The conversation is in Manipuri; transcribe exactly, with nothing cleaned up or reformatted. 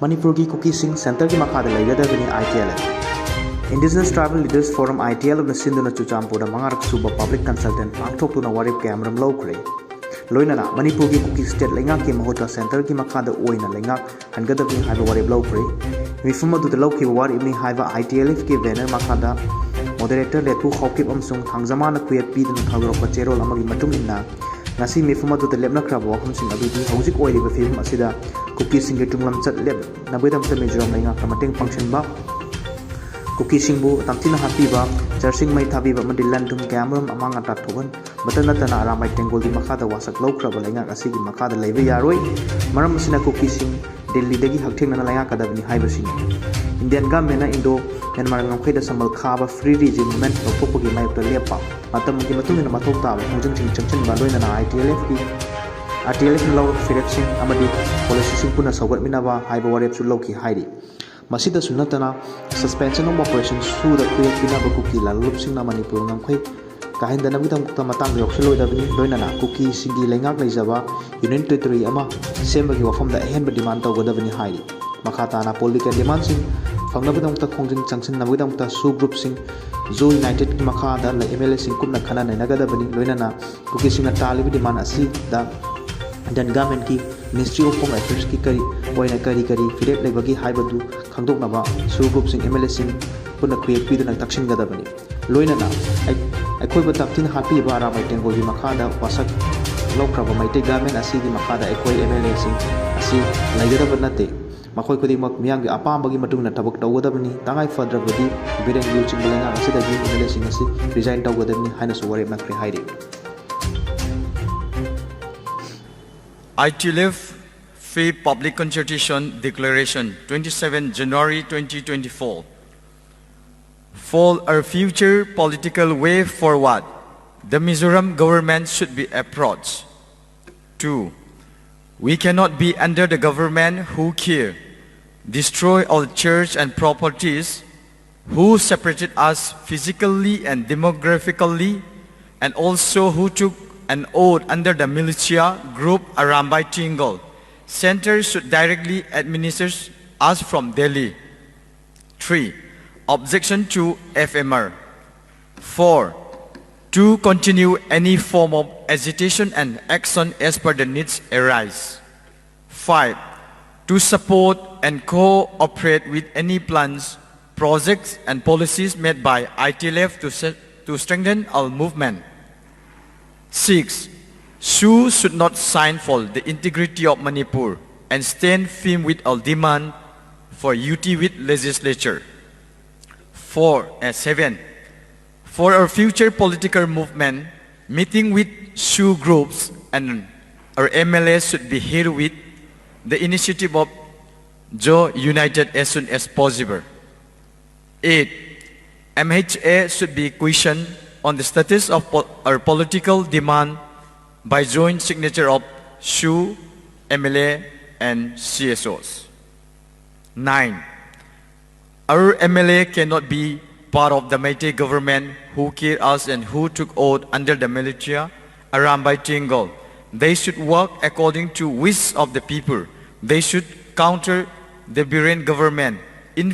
ꯃꯅꯤꯄꯨꯔꯒꯤ ꯀꯨꯀꯤꯁꯤꯡ ꯁꯦꯟꯇꯔꯒꯤ ꯃꯈꯥꯗ ꯂꯩꯒꯗꯕꯅꯤ꯫ ITLF Indigenous Tribal Leaders Forum, ITLFꯅ ꯁꯤꯟꯗꯨꯅ ꯆꯨꯔꯆꯥꯟꯄꯨꯔꯗ ꯃꯉꯥꯔꯛ ꯁꯨꯕ ꯄꯕ꯭ꯂꯤꯛ ꯀꯟꯁꯜꯇꯦꯟ ꯄꯥꯡꯊꯣꯛꯇꯨꯅ ꯋꯥꯔꯦꯞ ꯀꯌꯥꯃꯔꯨꯝ ꯂꯧꯈ꯭ꯔꯦ꯫ ꯂꯣꯏꯅꯅ ꯃꯅꯤꯄꯨꯔꯒꯤ ꯀꯨꯀꯤ ꯁ꯭ꯇꯦꯠ ꯂꯩꯉꯥꯛꯀꯤ ꯃꯍꯨꯠꯇ ꯁꯦꯟꯇꯔꯒꯤ ꯃꯈꯥꯗ ꯑꯣꯏꯅ ꯂꯩꯉꯥꯛ ꯍꯟꯒꯗꯕꯅꯤ ꯍꯥꯏꯕ ꯋꯥꯔꯦꯞ ꯂꯧꯈ꯭ꯔꯦ꯫ ꯃꯤꯐꯝ ꯑꯗꯨꯗ ꯂꯧꯈꯤꯕ ꯋꯥꯔꯦꯞꯅꯤ ꯍꯥꯏꯕ ITLFꯀꯤ ꯕꯦꯅꯔ ꯃꯈꯥꯗ ꯃꯣꯗꯦꯔꯦꯇꯔ ꯂꯦꯊꯨ ꯈꯥꯎꯀꯤꯞ ꯑꯃꯁꯨꯡ ꯊꯥꯡꯖꯃꯥꯅ ꯈꯨꯌꯦꯛ ꯄꯤꯗꯨꯅ ꯊꯥꯗꯣꯔꯛꯄ ꯆꯦꯔꯣꯜ ꯑꯃꯒꯤ ꯃꯇꯨꯡ ꯏꯟꯅ, ꯉꯁꯤ ꯃꯤꯐꯝ ꯑꯗꯨꯗ ꯂꯦꯞꯅꯈ꯭ꯔꯕ ꯋꯥꯐꯝꯁꯤꯡ ꯑꯗꯨꯗꯤ ꯍꯧꯖꯤꯛ ꯑꯣꯏꯔꯤꯕ ꯐꯤꯕꯝ ꯑꯁꯤꯗ ꯀꯨꯀꯤꯁꯤꯡꯒꯤ ꯇꯨꯡꯂꯝꯆꯠ ꯂꯦꯞꯅꯕꯒꯤꯗꯃꯛꯇ ꯃꯤꯖꯣꯔꯥꯝ ꯂꯩꯉꯥꯛꯅ ꯃꯇꯦꯡ ꯄꯥꯡꯁꯤꯟꯕ, ꯀꯨꯀꯤꯁꯤꯡꯕꯨ ꯇꯝꯊꯤꯅ ꯍꯥꯠꯄꯤꯕ, ꯆꯔꯆꯁꯤꯡ ꯃꯩ ꯊꯥꯕꯤꯕ ꯑꯃꯗꯤ ꯂꯟ ꯊꯨꯝ ꯀꯌꯥꯃꯔꯨꯝ ꯑꯃꯥꯡ ꯑꯇꯥ ꯊꯣꯛꯍꯟꯕꯇ ꯅꯠꯇꯅ ꯑꯔꯥꯝꯕꯥꯏ ꯇꯦꯡꯒꯣꯜꯒꯤ ꯃꯈꯥꯗ ꯋꯥꯁꯛ ꯂꯧꯈ꯭ꯔꯕ ꯂꯩꯉꯥꯛ ꯑꯁꯤꯒꯤ ꯃꯈꯥꯗ ꯂꯩꯕ ꯌꯥꯔꯣꯏ꯫ ꯃꯔꯝ ꯑꯁꯤꯅ ꯀꯨꯀꯤꯁꯤꯡ ꯗꯤꯜꯂꯤꯗꯒꯤ ꯍꯛꯊꯦꯡꯅꯅ ꯂꯩꯉꯥꯛꯀꯗꯕꯅꯤ ꯍꯥꯏꯕꯁꯤꯅꯤ꯫ ꯏꯟꯗꯤꯌꯥꯟ ꯒꯚꯔꯟꯃꯦꯟꯅ ꯏꯟꯗꯣ ꯃ꯭ꯌꯥꯟꯃꯥꯔ ꯉꯝꯈꯩꯗ ꯁꯝꯕꯜ ꯈꯥꯕ Free Region Movement ꯂꯧꯊꯣꯛꯄꯒꯤ ꯃꯥꯌꯣꯛꯇ ꯂꯦꯞꯄ, ꯃꯇꯝꯒꯤ ꯃꯇꯨꯡ ꯏꯟꯅ ꯃꯊꯧ ꯇꯥꯕ ꯈꯣꯡꯖꯪꯁꯤꯡ ꯆꯪꯁꯤꯟꯕ, ꯂꯣꯏꯅꯅ ITLFꯀꯤ, ITLFꯅ ꯂꯧꯔꯤꯕ ꯐꯤꯔꯦꯞꯁꯤꯡ ꯑꯃꯗꯤ ꯄꯣꯂꯤꯁꯤꯁꯤꯡ ꯄꯨꯟꯅ ꯁꯧꯒꯠꯃꯤꯟꯅꯕ ꯍꯥꯏꯕ ꯋꯥꯔꯦꯞꯁꯨ ꯂꯧꯈꯤ ꯍꯥꯏꯔꯤ꯫ ꯃꯁꯤꯗꯁꯨ ꯅꯠꯇꯅ, Suspension of Operation ꯁꯨꯗ ꯈꯨꯌꯦꯛ ꯄꯤꯅꯕ ꯀꯨꯀꯤ ꯂꯥꯂꯣꯞꯁꯤꯡꯅ ꯃꯅꯤꯄꯨꯔ ꯉꯝꯈꯩ ꯀꯥꯏꯍꯟꯗꯅꯕꯒꯤꯗꯃꯛꯇ ꯃꯇꯥꯡꯗ ꯌꯥꯎꯁꯤꯜꯂꯣꯏꯗꯕꯅꯤ꯫ ꯂꯣꯏꯅꯅ ꯀꯨꯀꯤꯁꯤꯡꯒꯤ ꯂꯩꯉꯥꯛ ꯂꯩꯖꯕ Union Territory ꯑꯃ ꯁꯦꯝꯕꯒꯤ ꯋꯥꯐꯝꯗ ꯑꯍꯦꯟꯕ ꯗꯤꯃꯥꯟ ꯇꯧꯒꯗꯕꯅꯤ ꯍꯥꯏꯔꯤ꯫ ꯃꯈꯥ ꯇꯥꯅ ꯄꯣꯂꯤꯇꯤꯀꯦꯜ ꯗꯤꯃꯥꯟꯁꯤꯡ ꯐꯪꯅꯕꯒꯤꯗꯃꯛꯇ ꯈꯣꯡꯖꯪ ꯆꯪꯁꯤꯟꯅꯕꯒꯤꯗꯃꯛꯇ SoO groupꯁꯤꯡ, Zo Unitedꯀꯤ ꯃꯈꯥꯗ ꯂꯩ MLAꯁꯤꯡ ꯀꯨꯞꯅ ꯈꯟꯅ ꯅꯩꯅꯒꯗꯕꯅꯤ꯫ ꯂꯣꯏꯅꯅ ꯀꯨꯀꯤꯁꯤꯡꯅ ꯇꯥꯜꯂꯤꯕ ꯗꯤꯃꯥꯟ ꯑꯁꯤꯗ Indian governmentꯀꯤ Ministry of Home Affairsꯀꯤ ꯀꯔꯤ ꯑꯣꯏꯅ ꯀꯔꯤ ꯀꯔꯤ ꯐꯤꯔꯦꯞ ꯂꯩꯕꯒꯦ ꯍꯥꯏꯕꯗꯨ ꯈꯪꯗꯣꯛꯅꯕ SoO groupꯁꯤꯡ, MLAꯁꯤꯡ ꯄꯨꯟꯅ ꯈꯨꯌꯦꯛ ꯄꯤꯗꯨꯅ ꯇꯛꯁꯤꯟꯒꯗꯕꯅꯤ꯫ ꯂꯣꯏꯅꯅ ꯑꯩ-, ꯑꯩꯈꯣꯏꯕꯨ ꯇꯝꯊꯤꯅ ꯍꯥꯠꯄꯤꯕ ꯑꯔꯥꯝꯕꯥꯏ ꯇꯦꯡꯒꯣꯜꯒꯤ ꯃꯈꯥꯗ ꯋꯥꯁꯛ ꯂꯧꯈ꯭ꯔꯕ ꯃꯩꯇꯩ ꯒꯚꯔꯟꯃꯦꯟ ꯑꯁꯤꯒꯤ ꯃꯈꯥꯗ ꯑꯩꯈꯣꯏ MLAꯁꯤꯡ ꯑꯁꯤ ꯂꯩꯒꯗꯕ ꯅꯠꯇꯦ꯫ ꯃꯈꯣꯏ ꯈꯨꯗꯤꯡꯃꯛ ꯃꯤꯌꯥꯝꯒꯤ ꯑꯄꯥꯝꯕꯒꯤ ꯃꯇꯨꯡ ꯏꯟꯅ ꯊꯕꯛ ꯇꯧꯒꯗꯕꯅꯤ꯫ ꯇꯉꯥꯏ ꯐꯗ꯭ꯔꯕꯗꯤ ꯕꯤꯔꯦꯟ ꯂꯨꯆꯤꯡꯕ ꯂꯩꯉꯥꯛ ꯑꯁꯤꯗꯒꯤ MLAꯁꯤꯡ ꯑꯁꯤ resign ꯇꯧꯒꯗꯕꯅꯤ ꯍꯥꯏꯅꯁꯨ ꯋꯥꯔꯦꯞꯅꯈ꯭ꯔꯦ ꯍꯥꯏꯔꯤ꯫ ITLF Fifth Public Consultation Declaration, twenty-seven January twenty twenty-four. For a future political way forward, the Mizoram government should be approached. Two, we cannot be under the government who kill, destroy our church and properties, who separated us physically and demographically, and also who took an oath under the militia group Arambai Tingle Center should directly administer us from Delhi. Three, objection to F M R. Four, to continue any form of agitation and action as per the needs arise. Five, to support and cooperate with any plans, projects and policies made by I T L F to, se- to strengthen our movement. Six, SoO should not sign for the integrity of Manipur and stand firm with our demand for unity with legislature. Four, uh, seven, for our future political movement, meeting with SoO groups and our M L As should be held with the initiative of Zo United as soon as possible. Eight, M H A should be questioned on the status of po- our political demand by joint signature of SoO, M L A and C S Os. Nine, our M L A cannot be part of the Meitei government who killed us and who took oath under the militia Arambai Tenggol. They should work according to wish of the people. They should counter the Biren government in